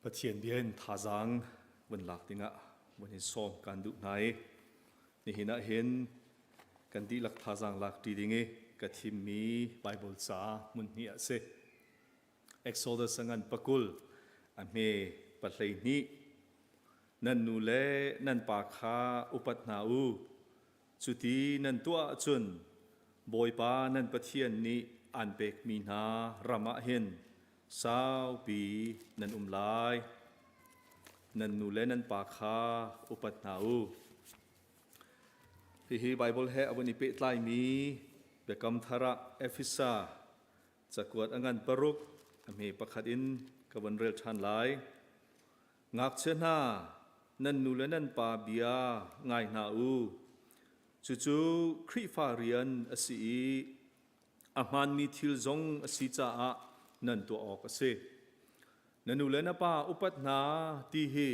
Pathian bia in thazaang vun lak dingah vun in sawm kan duh hna i nihin ah hin kan dihlak thazaang lak ṭi ding i ka thimmi Baibal ca hmun hnih a si. Exodus a ngan pakul a hme pahlei hnih nan nu le nan pa kha upat hna u cuti nan tuah ahcun Bawipa nan Pathian nih aan pekmi hna ram ah hin saupi nan um lai. Nan nu le nan pa kha upat hna u. Hihi Baibal he a vun i pehtlaimi Biakam Thar ah Efesa cakuat a ngan paruk a hme pakhat in ka von rel ṭhan lai. Ngakchia hna, nan nu le nan pa bia ngai hna u. Cucu Khrihfa rian a si i a hmaanmi thil zong a si caah nan tuah awk a si. Na nu le na pa upat hna ti hi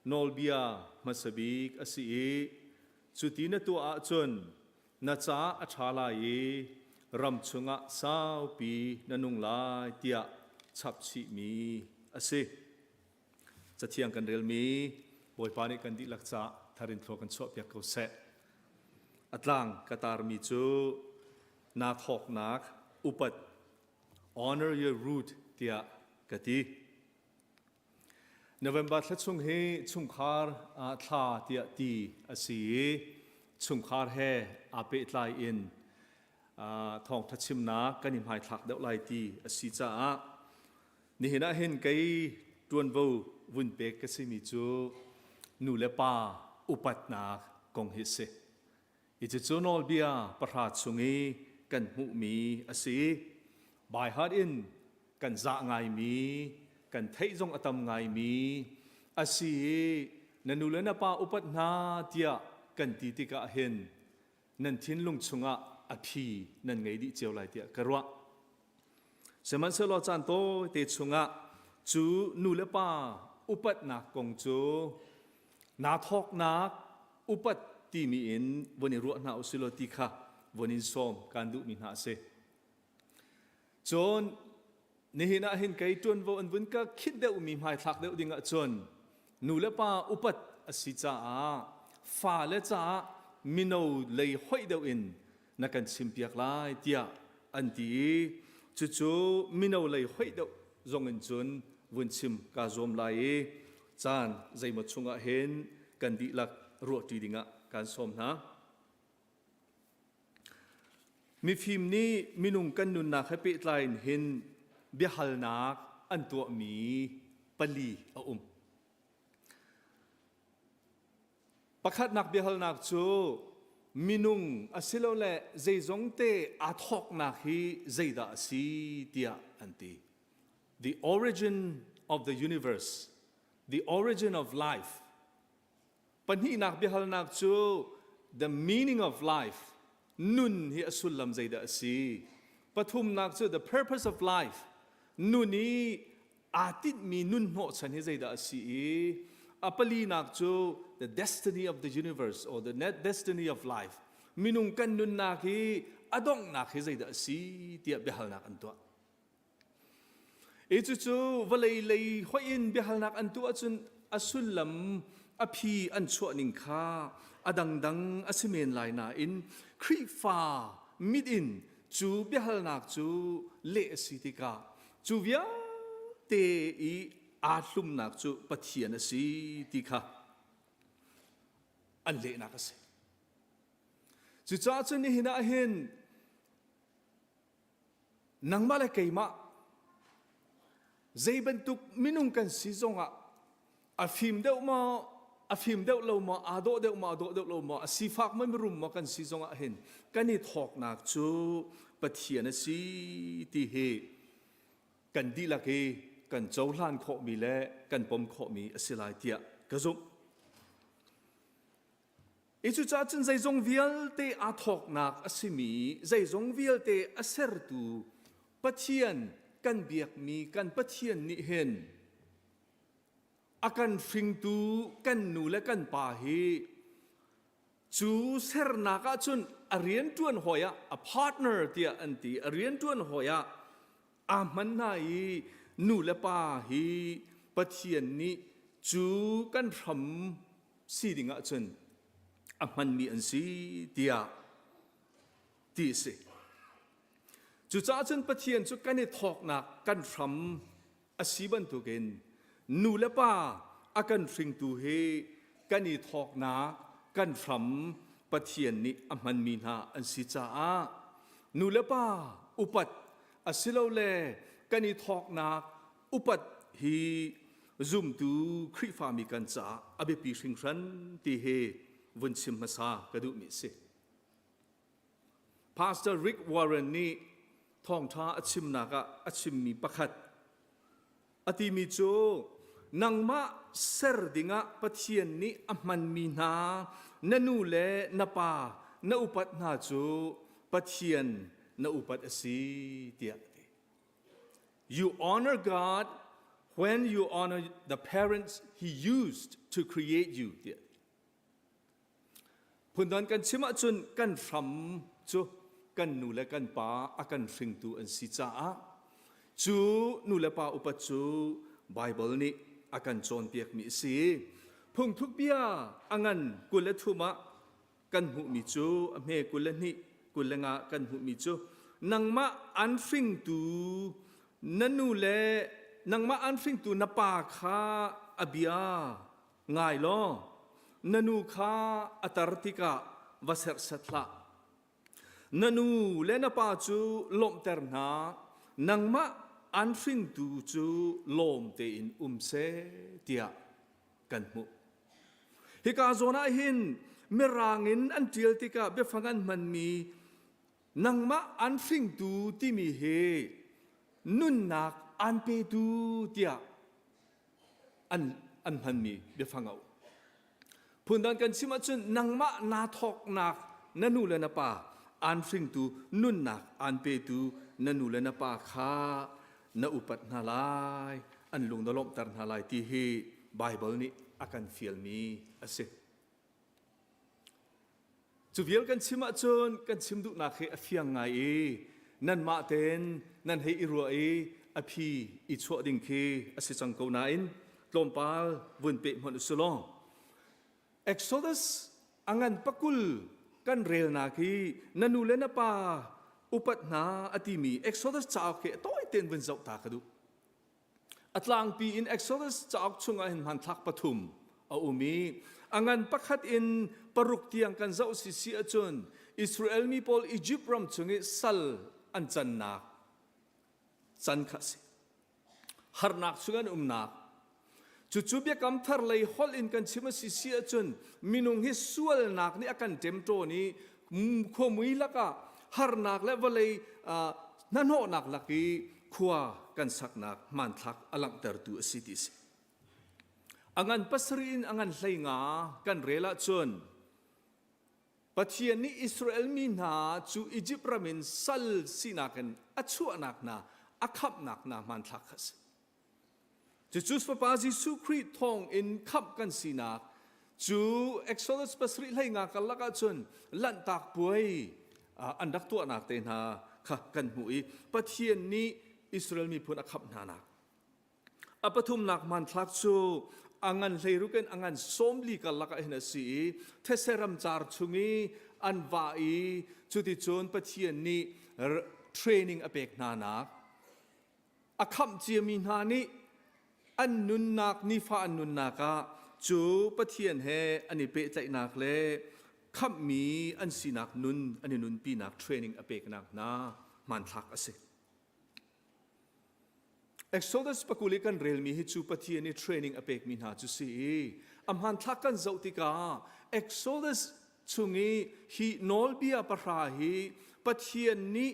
nawlbia hmasa bik a si i cuti na tuah ahcun na caah a ṭha lai i ram chungah saupi na nung lai tiah chapchihmi a si. Cathiang kan relmi Bawipa nih kan dihlak caah tharin thlua kan chuahpiak ko seh. A tlang ka tarmi cu naa thawknak upat honor your root tiah ka ti. November thla chung hi chungkhar thla tiah ti a si i chungkhar he aa pehtlai in thawngtha chimnak kan i hmaithlak deuh lai ti a si caah nihin ah hin kei tuanvo vun pek ka simi cu nu le pa upatnak kong hi a si. Hi cucu nawlbia pahra chung i kan hmuhmi a si. Baihat in kan zah ngaimi, kan theih zong a tam ngaimi a si i na nu le na pa upat hna tiah kan ti tikah hin nan thinlung chungah a phi nan ngei dih cio lai tiah ka ruah. Sihmanhsehlaw caan tawite chungah cu nu le pa upatnak kong cu naa thawknak upat timi in von i ruah hna usilaw ti kha von in sawm kaan duhmi hna a si. Cun nihin ah hin kei ṭuanvo an vun ka khit deuhmi hmaithlak deuh ding ahcun nu le pa upat a si caah fale caah mino lei hoih deuh in na kan chimpiak lai tiah an ti i cucu mino lei hoih deuh zong in cun vun chim kaa zuam lai i caan zeimaw chungah hin kan dihlak ruahṭi dingah kaan sawm hna. Mifim nih minung kan nunnak he pehtlai in hin biahalnak an tuahmi pali a um. Pakhatnak biahalnak cu minung asilole zeizongte aa thawknak hi zeidah a si tiah an ti. The origin of the universe, the origin of life. Pahnihnak biahalnak cu the meaning of life, nun hi a sullam zeidah a si. Pathumnak cu the purpose of life, nun i aa tinhmi nun hnawhchan hi zeidah a si i a palinak cu the destiny of the universe or the destiny of life minung kan nunnak hi a donghnak hi zeidah a si tiah biahalnak an tuah. I cucu vawlei lei hoih in biahalnak an tuah ahcun a sullam a phi an chuah ning kha a dangdang a si men lai nain Khrihfa mit in cu biahalnak cu leh a si tikah cu vialte i aa hlumnak cu Pathian a si ti kha an lehnak a si. Cucaah cun nihin ah hin nangmah le keimah zei bantuk minung kan si zongah a fim deuh maw a fim deuh lo maw aa dawh deuh maw aa dawh deuh lo maw a sifak maw mirum maw kan si zongah hin kan i thawknak cu Pathian a si ti hi kan dihlak hi kan cohlan khawhmi le kan pom khawhmi a si lai tiah ka zumh. I cucaah cun zeizong vialte aa thawknak a simi zeizong vialte a sertu Pathian kan biakmi kan Pathian nih hin a kan hringtu kan nu le kan pa hi cu sernak ah cun a rianṭuan hawi ah a partner tiah an ti a rianṭuan hawi ah aa hman hna i nu le pa hi Pathian nih cu kan hram si ding ahcun a hmanmi an si tiah ti a si. Cucaah cun Pathian cu kan i thawknak kan hram a si bantukin nu le pa a kan hringtu hi kan i thawknak kan hram Pathian nih a hmanmi hna an si caah nu le pa upat asilole kan i thawknak upat hi zumtu Khrihfami kan caah a biapi hringhran ti hi vun chim hmasa ka duhmi a si. Pastor Rick Warren nih thawngṭha a chimnak ah a chimmi pakhat a timi cu nangmah ser dingah Pathian nih a hmanmi hna na nu le na pa na upat hna cu Pathian na upat a si tiah a ti. You honor God when you honor the parents he used to create you tiah Phundang kan chim ahcun kan hram cu kan nu le kan pa a kan hringtu an si caah cu nu le pa upat cu Baibal nih a kan cawnpiakmi a si. Phungthluk bia a ngan 23 ah kan hmuhmi cu a hme 22 25 kan hmuhmi cu nangmah an hringtu na nu le nangmah an hringtu na pa kha a bia Ngai law, na nu kha a tar tikah va serhsat hlah. Na nu le na pa cu lawmhter hna, nangmah an hringtu cu lawm tein um seh tiah kan hmuh. Hika zawn ah hin Mirang in an ṭial tikah biafang an hmanmi nangmah an hringtu timi hi nunnak an petu tiah an, an hmanmi biafang a um. Phundang kan chim ahcun nangmah naa thawknak na nu le na pa aan hringtu nunnak aan petu na nu le na pa kha na upat hna lai an lung na lawmhter hna lai ti hi Baibal nih a kan fialmi a si. Cu vial kan chim ahcun kan chim duhnak hi a fiang ngai i nanmah tein nan hei i ruah i a phi i chuah ding khi a si cang ko nain tlawmpal vun peh hmanh u law. Exodus a ngan pakul kan relnak hi na nu le na pa upat hna a timi Exodus cauk hi tawi tein vun zoh ta ka duh. A tlangpi in Exodus cauk chungah hin hmanthlak pathum a um i a ngan pakhat in paruk tiang kan zoh si si ahcun Israel mi pawl Egypt ram chung i sal an cannak can kha a si. Harnak chung an umnak. Cucu biakam thar lei holh in kan chim a si si ahcun minung hi sualnak nih a kan ṭemṭawn i khuamui lakah harnak le vawlei hnahnawhnak lak i khua kan saknak hmanthlak a langhtertu a si ti a si. A ngan pasarih in a ngan 15 kan rel ahcun Pathian nih Israel mi hna cu Izipt ram in sal sinak in a chuahnak hna a khamhnak hna hmanthlak kha a si. Cucu Fapa Jesuh Khrih thawng in khamh kan sinak cu Exodus pasarih 15 karlak ahcun Lanhtak puai an rak tuahnak te hna kha kan hmuh i Pathian nih Israel miphun a khamh hna nak. A pathumnak hmanthlak cu a ngan hleiruk in a ngan 40 karlak ah hin a si i these ramcar chung i an vah i cuticun Pathian nih training a pek hna nak A khamh ciami hna nih an nunnak nifa an nunnak ah cu Pathian he an i pehtlaihnak le khamhmi an sinak nun an i nunpinak training a peknak hna hmanthlak a si. Exodus pakul i kan relmi hi cu Pathian i training a pekmi hna cu si i a hmanthlak kan zoh tikah Exodus chung i hi nawlbia pahra hi Pathian nih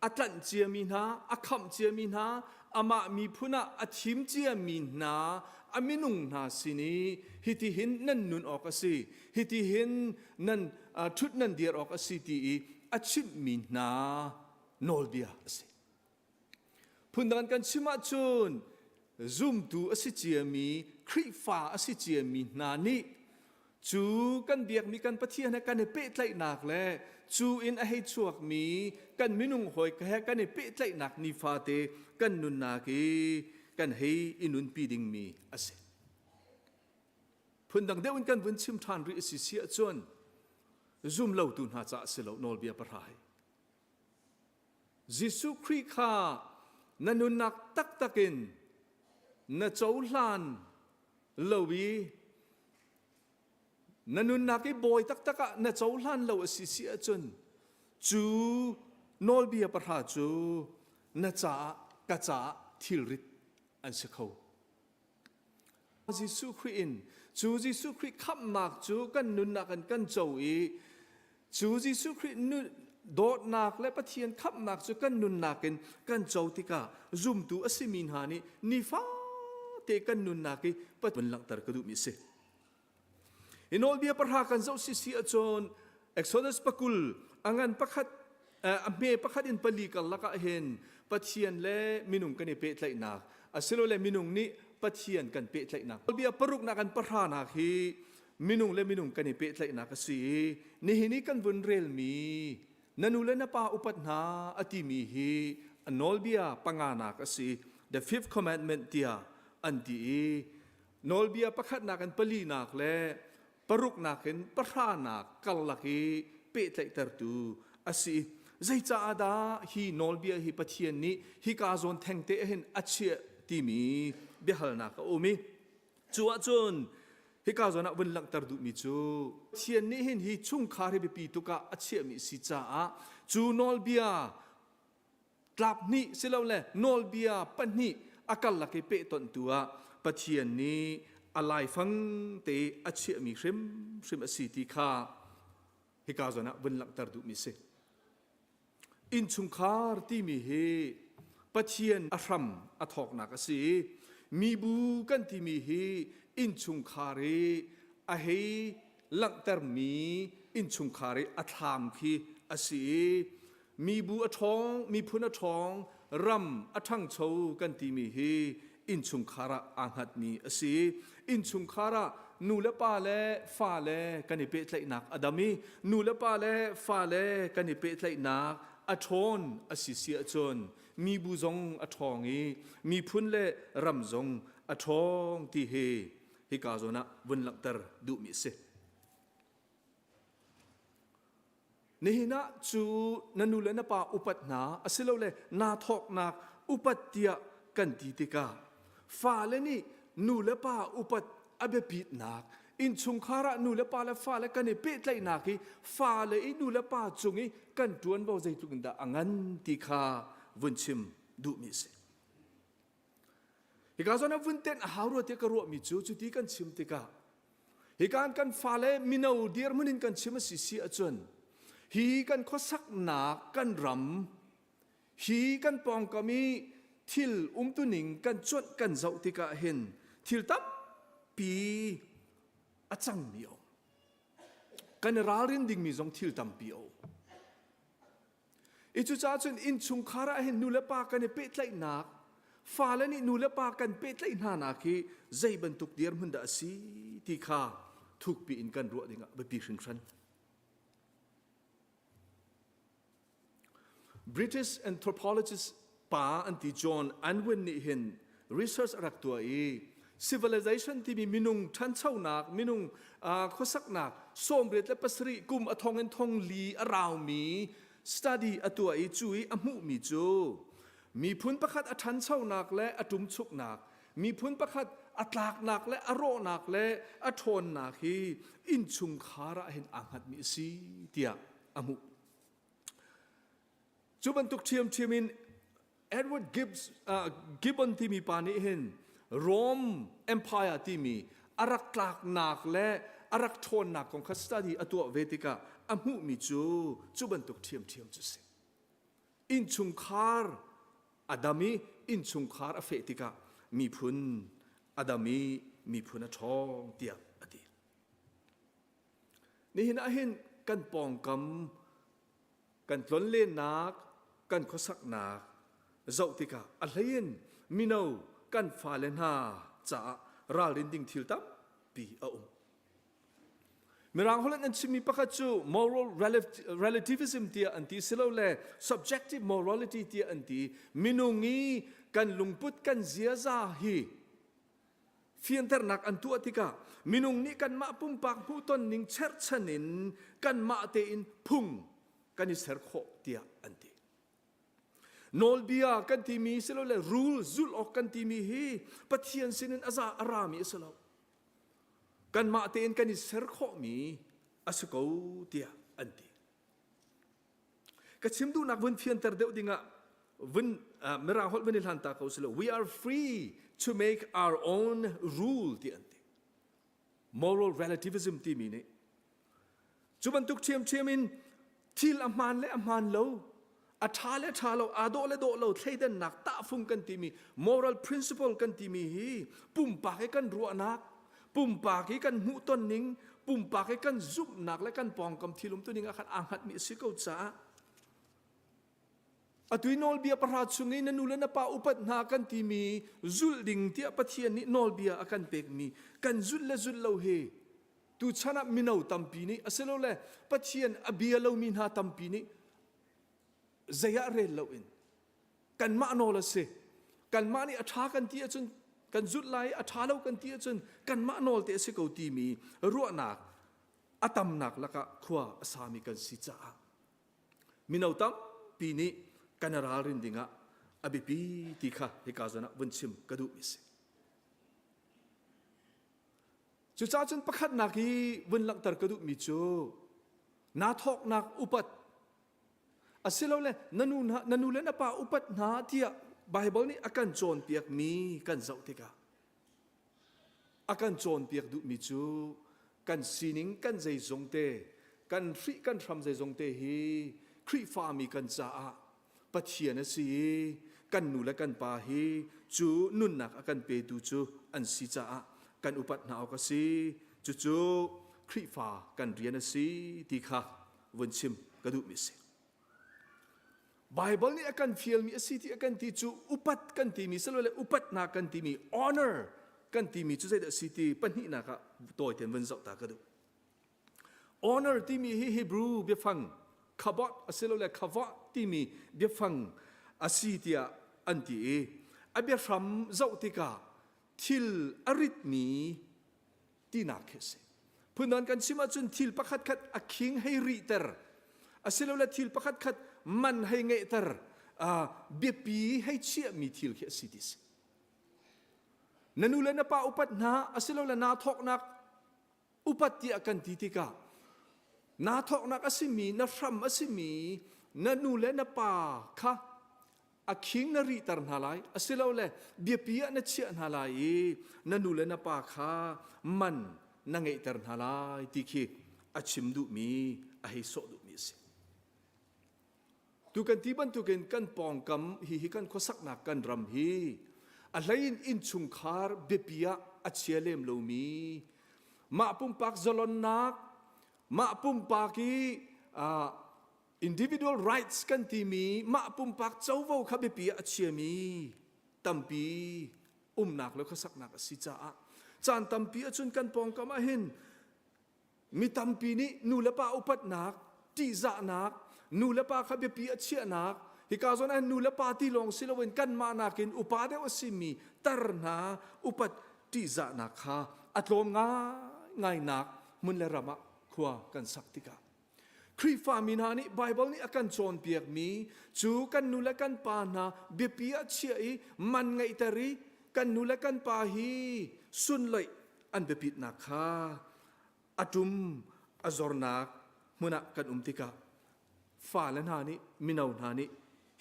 a tlanh ciami hna, a khamh ciami hna, amah miphun ah a thim ciami hna, a minung hna sin i hitihin nan nun awk a si, hitihin nan ṭhut nan dir awk a si ti i a chimhmi hna nawlbia a si. Phundang kan chim ahcun zumtu a si ciami, Khrihfa a si ciami hna nih cu kan biakmi kan Pathian he kan i pehtlaihnak le cu in a hei chuakmi kan minung hawi he kan i pehtlaihnak nifate kan nunnak i kan hei i nunpi dingmi a si. Phundang deuh in kan vun chim ṭhan rih a si si ahcun zum lotu hna caah si lo nawlbia pahra hi. Jesuh Khrih kha na nunnak taktak in na cohlan lo i na nunnak i bawi taktak ah na cohlan lo a si si ahcun cu nawlbia pahra cu na caah ka caah thilrit an si kho. Jesuh Khrih in cu Jesuh Khrih khamhnak cu kan nunnak in kan co i cu Jesuh Khrih dawtnak le Pathian khamhnak cu kan nunnak in kan co tikah zumtu a simi hna nih nifate kan nunnak i Pathian langhter ka duhmi a si. Hi nawlbia pahra kan zoh sisi ahcun Exodus pakul a ngan pakhat a hme pakhat in pali karlak ah hin Pathian le minung kan i pehtlaihnak asilole minung nih Pathian kan pehtlaihnak nawlbia paruknak an pahranak hi minung le minung kan i pehtlaihnak a si i nihin i kan vun relmi na nu le na pa upat hna a timi hi a nawlbia panganak a si the fifth commandment tiah an ti i Nawlbia pakhatnak in palinak le paruknak in pahranak karlak i pehtlaihtertu a si. Zeicaah dah hi nawlbia hi Pathian nih hika zawn thengte hin a chiah timi biahalnak a um i cu ahcun hika zawn ah vun langhter duhmi cu Pathian nih hin hi chungkhar hi biapi tuk ah a chiahmi si caah cu nawlbia tlap hnih silole nawlbia pahnih a karlak i pehtonhtu ah Pathian nih a laifang te a chiahmi hrimhrim a si ti kha hika zawn ah vun langhter duhmi si. Innchungkhar timi hi Pathian a hram a thawknak a si i mibu kan timi hi innchungkhar i a hei langhtermi innchungkhar i a thlam khi a si i Mibu a ṭhawng, miphun a ṭhawng, ram a ṭhangcho kan timi hi innchungkhar ah aa hngatmi a si. Innchungkhar ah nu le pa le fa le kan i pehtlaihnak a dam i nu le pa le fa le kan i pehtlaihnak a ṭhawn a si si ahcun mibu zong a ṭhawng i miphun le ram zong a ṭhawng ti hi hika zawn ah vun langhter duhmi a si. Nihin ah cu na nu le na pa upat hna asilole naa thawknak upat tiah kan ti tikah fale nih nu le pa upat a biapitnak innchungkhar ah nu le pa le fale kan i pehtlaihnak hi fale i nu le pa cung i kan ṭuanvo zeitluk in dah a ngan ti kha vun chim duhmi a si. Hika zawn ah vun tenh a hau rua tiah ka ruahmi cu cuti kan chim tikah hika kan fale mino dirhmun in kan chim a si si ahcun hi kan khuasaknak kan ram hi kan pawngkam i thil umtuning kan cuanh kan zoh tikah hin thil tampi a cangmi a um. Kan i ralrin dingmi zong thil tampi a um. I cucaah cun innchungkhar ah hin nu le pa kan i pehtlaihnak, fale nih nu le pa kan pehtlaih hnanak hi zei bantuk dirhmun dah a si ti kha thukpi in kan ruah dingah biapi hringhran. British anthropologist pa an ti John Unwin nih hin research a rak tuah i civilization timi minung ṭhanchonak minung khuasaknak 87 kum a thong in thong li a raumi study a tuah i cu i a hmuhmi cu miphun pakhat a ṭhanchonak le a ṭumchuknak miphun pakhat a tlaknak le a rawhnak le a ṭhawnnak hi innchungkhar ah hin aa hngatmi a si tiah a hmuh. Cu bantuk ṭhiamṭhiam in Edward Gibbs, Gibbon timi pa nih hin Rome Empire timi a rak tlaknak le a rak ṭhawnnak kong kha study a tuah ve tikah a hmuhmi cu cu bantuk ṭhiamṭhiam cu si. Innchungkhar a dam i innchungkhar a feh tikah miphun a dam i miphun a ṭhawng tiah a ti. Nihin ah hin kan pawngkam kan tlonlennak kan khuasaknak zoh tikah a hleiin mino kan fale hna caah ralrin ding thil tampi a um. Mirang holh in an chimmi pakhat cu moral relativism tiah an ti silole subjective morality tiah an ti. Minung i kan lungput kan ziaza hi fianternak an tuah tikah minung nih kanmah pumpak hmuhton ning cherhchan in kanmah tein phung kan i ser khawh tiah an ti. Nawlbia kan timi silole rule zulh awk kan timi hi Pathian sinin a za a rami a si lo. Kanmah tein kan i ser khawhmi a si ko tiah an ti. Ka chim duhnak vun fianter deuh dingah vun mirang holh vun i hlan ta ko silo we are free to make our own rule ti an ti. Moral relativism timi nih Cu bantuk ṭhiamṭhiam in thil a hmaan le a hmaan lo, a ṭha le ṭha lo, aa dawh le dawh lo thleidannak tahfung kan timi moral principle kan timi hi pumpak i kan ruahnak, pumpak i kan hmuhton ning, pumpak i kan zumhnak le kan pawngkam thil umtuning ah khan aa hngatmi a si ko caah Atu i nawlbia pahra chung i na nu le na pa upat hna kan timi zulh ding tiah Pathian nih nawlbia a kan pekmi kan zulh le zulh lo hi tuchan ah mino tampi nih asilole Pathian a bia lomi hna tampi nih zei ah rel loin kanmah nawl a si kanmah nih a ṭha kan ti ahcun kan zulh lai a ṭha lo kan ti ahcun kanmah nawl te a si ko timi ruahnak a tamnak lakah khua a sami kan si caah Mino tampi nih kan i ralrin dingah a biapi ti kha hika zawn ah vun chim ka duhmi a si. Cucaah cun pakhatnak i vun langhter ka duhmi cu naa thawknak upat asilole na nu, na nu le na pa upat hna tiah Baibal nih a kan cawnpiakmi kan zoh tikah A kan cawnpiak duhmi cu kan sining kan zeizong te, kan hrih kan hram zeizong te hi Khrihfami kan caah Pathian a si i kan nu le kan pa hi cu nunnak a kan petu cu an si caah kan upat hna awk a si. Cucu Khrihfa kan rian a si ti kha vun chim ka duhmi a si. Baibal nih a kan fialmi a si ti a kan ti cu upat kan timi silole upatnak kan timi honor kan timi cu zeidah a si ti pahnihnak ah tawi tein vun zoh ta ka duh. Honor timi hi Hebrew biafang khabot asilole khavot timi biafang a si tiah an ti i a biahram zoh tikah thil a ritmi tinak khi a si. Phundang kan chim ahcun thil pakhatkhat a khing hei rihter asilole thil pakhatkhat man hei ngeihter biapi hei chiahmi thil khi a si ti si. Na nu le na pa upat hna asilole naa thawknak upat tiah kan ti tikah naa thawknak a simi na hram a simi na nu le na pa kha a khing na rihter hna lai asilole biapi ah na chiah hna lai i na nu le na pa kha man na ngeihter hna lai ti khi a chim duhmi a hei sawh duhmi a si. Tu kan ti bantukin kan pawngkam hi hi kan khuasaknak kan ram hi a hleiin innchungkhar biapi ah a chia lem lomi mah pumpak zalonnak mah pumpak i Individual rights kan timi mah pumpak covo kha biapi ah a chiami tampi umnak le khuasaknak a si caah caan tampi ahcun kan pawngkam ah hin mi tampi nih nu le pa upatnak, ṭihzahnak, nu le pa kha biapi a chiahnak, hika zawn ah nu le pa ti lawng si loin kanmah nakin upa deuh a simi tar hna upat ṭihzahnak kha a tlawm ngaingainak hmun le ram ah khua kan sak tikah Khrihfami hna nih Baibal nih a kan cawnpiakmi cu kan nu le kan pa hna biapi ah chiah i man ngeihter i kan nu le kan pa hi sunloih an biapitnak kha a ṭum a zornak hmun ah kan um tikah fale hna nih mino hna nih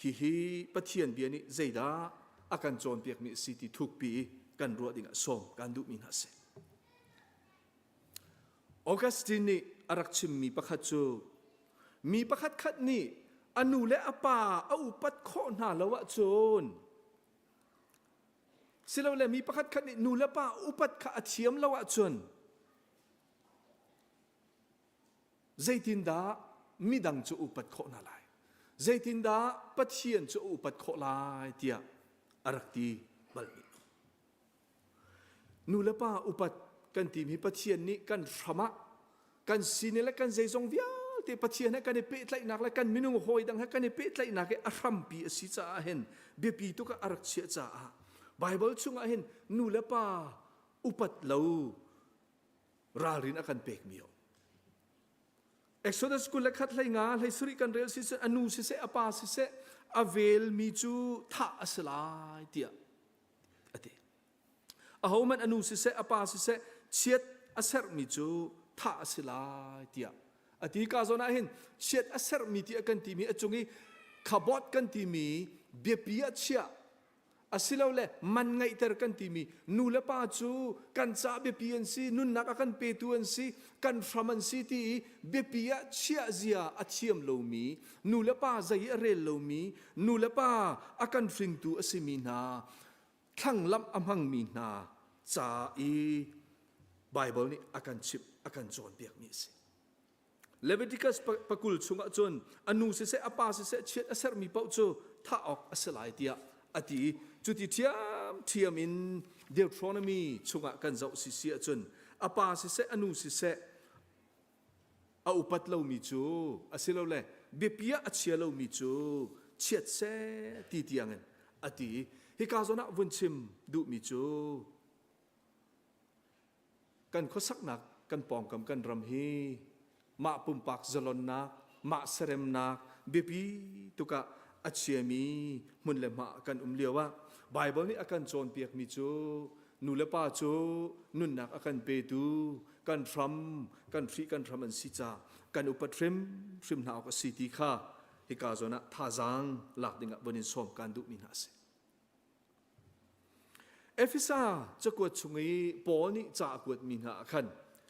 hihi Pathian bia nih zeidah a kan cawnpiakmi a si ti thukpi i kan ruah dingah sawm kan duhmi hna a si. Augustine nih a rak chimmi pakhat cu mi pakhatkhat nih a nu le a pa a upat khawh hna lo ahcun silole mi pakhatkhat nih nu le pa upat kha a thiam lo ahcun zeitindah midang cu upat khawh hna lai zeitindah Pathian cu a upat khawh lai tiah a rak ti balmi Nu le pa upat kan timi Pathian nih kan hram ah Kan sining le kan zeizong vialte Pathian he kan i pehtlaihnak le kan minung hawi dang he kan i pehtlaihnak i a hrampi a si caah hin biapi tuk ah a rak chiah caah Baibal chungah hin nu le pa upat lo ralrin a kan pekmi a um. Exodus 21 hlei nga hlei sarih kan rel si a nu siseh a pa siseh a velmi cu thah a si lai tiah a ti. Ahohmanh a nu siseh a pa siseh chiat a serhmi cu thah a si lai tiah a ti. Ka zawn ah hin chiat a serhmi ti a kan timi a cung i khabot kan timi biapi ah chiah asilole man ngeihter kan timi nu le pa cu kan ca biapi an si nunnak a kan petu an si kan hram an si ti i biapi ah chiah zia a thiam lomi nu le pa zei a rel lomi nu le pa a kan hringtu a simi hna thlanglamh a hmangmi hna ca i Baibal nih a kan chimh a kan cawnpiakmi a si. Leviticus pakul chungah cun a nu siseh a pa siseh chiat a sermi paoh cu thah awk a si lai tiah a ti i cuti ṭhiamṭhiam in Deuteronomy chungah kan zoh si si ahcun a pa siseh a nu siseh a upat lomi cu asilole biapi ah a chia lomi cu chiat seh ti tiangin a ti i hika zawn ah vun chim duhmi cu Kan khuasaknak kan pawngkam kan ram hi mah pumpak zalonnak, mah seremnak biapi tuk ah a chiami hmun le hma kan um lio ah Baibal nih a kan cawnpiakmi cu nu le pa cu nunnak a kan petu kan hram kan hri kan hram an si ca kan upat hrimhrim hna awk a si ti kha hika zawn ah thazaang lak ding ah von in sawm kan duhmi hna a si. Efesa cakuat chung i Paul nih ca a kuatmi hna ah khan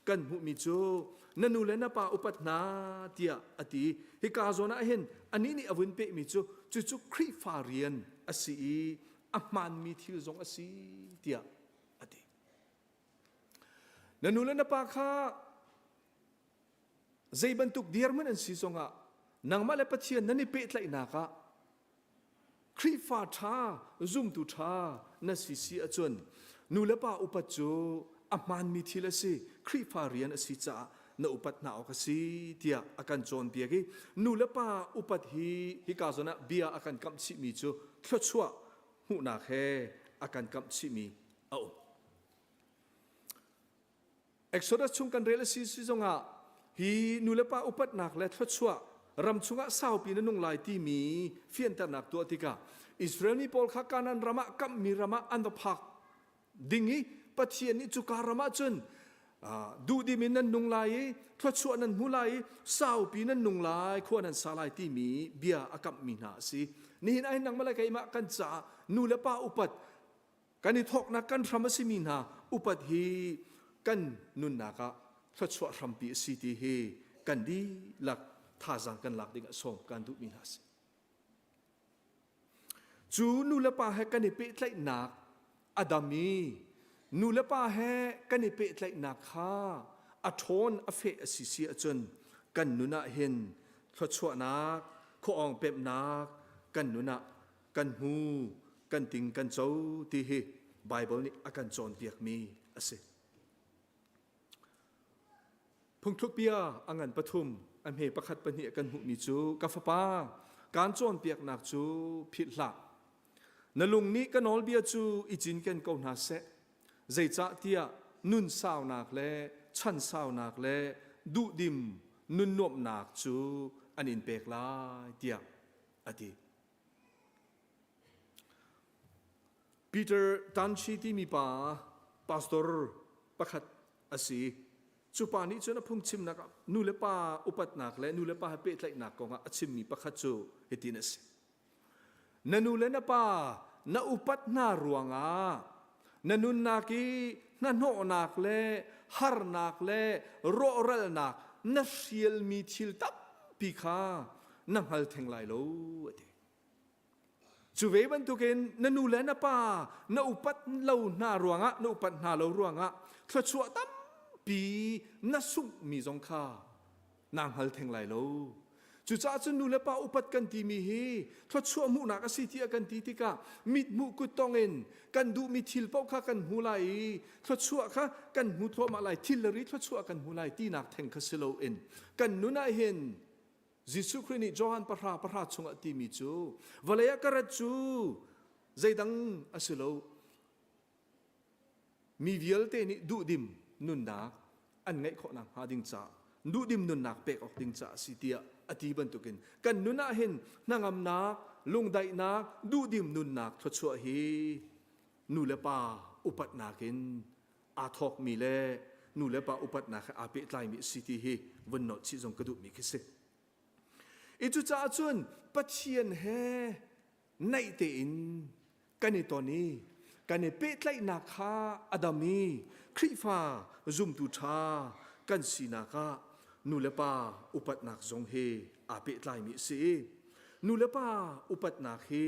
kan hmuhmi cu na nu le na pa upat hna tiah a ti. Hika zawn ah hin anih nih a vun pehmi cu cucu Khrihfa rian a si i a hmaanmi thil zong a si tiah a ti. Na nu le na pa kha zei bantuk dirhmun an si zongah nangmah le Pathian nan i pehtlaihnak ah Khrihfa ṭha, zumtu ṭha na si si ahcun nu le pa upat cu a hmaanmi thil a si, Khrihfa rian a si caah na upat hna awk a si tiah a kan cawnpiak i nu le pa upat hi hika zawn ah bia a kan kamh chihmi cu thluachuah hmuhnak he a kan kamh chihmi a um. Exodus chung kan rel a si si zongah hi nulepa upatnak le thluachuah ram chungah saupi na nung lai timi fianternak tuah tikah Israel mi pawl kha Kanaan ram ah kamhmi ram ah an va phak ding i Pathian nih cuka ram ah cun duhdim in nan nung lai i thluachuah nan hmu lai i saupi nan nung lai khua nan sa lai timi bia a kamhmi hna a si. Nihin ah hin nangmah le keimah kan caah nu le pa upat Kan i thawknak kan hram a simi hna upat hi kan nunnak ah thluachuah hrampi a si ti hi kan dihlak thazaang kan lak ding ah sawm kan duhmi hna a si. Cu nu le pa he kan i pehtlaihnak a dam i nu le pa he kan i pehtlaihnak kha a ṭhawn a feh a si si ahcun kan nun ah hin thluachuahnak khuaawng pemhnak kan nun ah kan hmu kan ting kan co ti hi Baibal nih a kan cawnpiakmi a si. Phungthlukbia a ngan pathum a hme pakhat pahnih kan hmuhmi cu ka fapa kaan cawnpiaknak cu philh hlah. Na lung nih ka nawlbia cu i cinken ko hna seh. Zeicahtiah nun saunak le chan saunak le duhdim nun nuamhnak cu an in pek lai tiah a ti. Peter Tanchi timi pa pastor pakhat a si. Cu pa nih cun a phungchimnak ah nu le pa upatnak le nu le pa he pehtlaihnak kongah a chimmi pakhat cu hitin a si. Na nu le na pa na upat hna ruangah na nunnak i hnahnawhnak le harnak le rawhralnak na hrialmi thil tampi kha na hngal theng lai lo a ti. Cu ve bantukin na nu le na pa na upat lo hna ruangah na upat hna lo ruangah thluachuah tampi na sunghmi zong kha naa hngal theng lai lo. Cucaah cun nu le pa upat kan timi hi thluachuah hmuhnak a si tiah kan ti tikah mithmuh kuttong in kan duhmi thil paoh kha kan hmu lai i thluachuah kha kan hmu thluahmah lai, thil le ri thluachuah kan hmu lai tinak theng kha si loin kan nun ah hin Jesuh Khrih nih Johan pahra pahra chungah timi cu vawlei ah ka rat cu zeidang a si lo Mi vialte nih duhdim nunnak an ngeih khawh nakhnga ding caah duhdim nunnak pek awk ding caah a si tiah a ti bantukin kan nun ah hin hnangamnak, lungdaihnak, duhdim nunnak thluachuah hi nu le pa upatnak in aa thawkmi le nu le pa upatnak he aa pehtlaimi a si ti hi vun nolh chih zong ka duhmi khi si. I cucaah cun Pathian he naih tein kan i ton i kan i pehtlaihnak kha a dam i Khrihfa zumtu ṭha kan sinak ah nu le pa upatnak zong hi aa pehtlaimi a si i nu le pa upatnak hi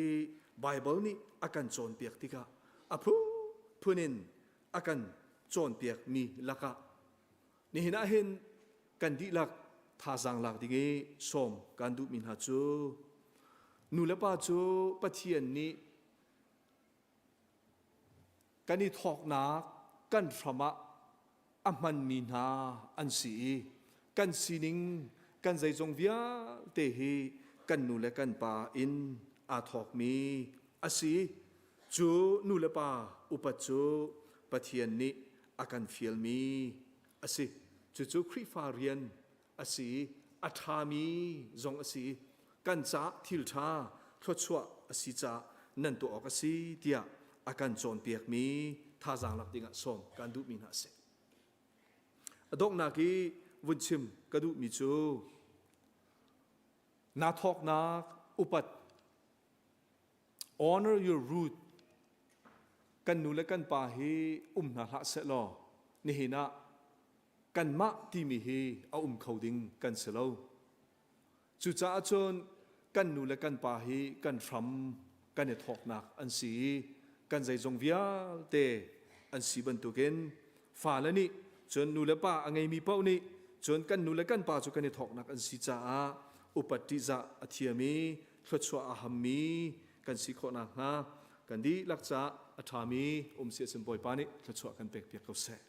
Baibal nih a kan cawnpiak tikah a phunphun in a kan cawnpiakmi lakah nihin ah hin kan dihlak thazaang lak ding i sawm kan duhmi hna cu nu le pa cu Pathian nih kan i thawknak kan hram ah a hmanmi hna an si i kan sining kan zeizong vialte hi kan nu le kan pa in aa thawkmi a si. Cu nu le pa upat cu Pathian nih a kan fialmi a si. Cucu Khrihfa rian a si i a ṭhami zong a si i kan caah thil ṭha thluachuah a si caah nan tuah awk a si tiah a kan cawnpiakmi thazaang lak dingah sawm kan duhmi hna a si. A donghnak i vun chim ka duhmi cu naa thawknak upat Honor your root. Kan nu le kan pa hi um hna hlah seh law nihin ah kanmah timi hi a um kho ding kan si lo. Cucaah cun kan nu le kan pa hi kan hram kan i thawknak an si i kan zeizong vialte an si bantukin fale nih cun nu le pa a ngeimi paoh nih cun kan nu le kan pa cu kan i thawknak an si caah upat ṭihzah a thiam i thluachuah a hammi kan si khawh nakhnga kan dihlak caah a ṭhami um si a sin Bawipa nih thluachuah kan pekpiak ko seh.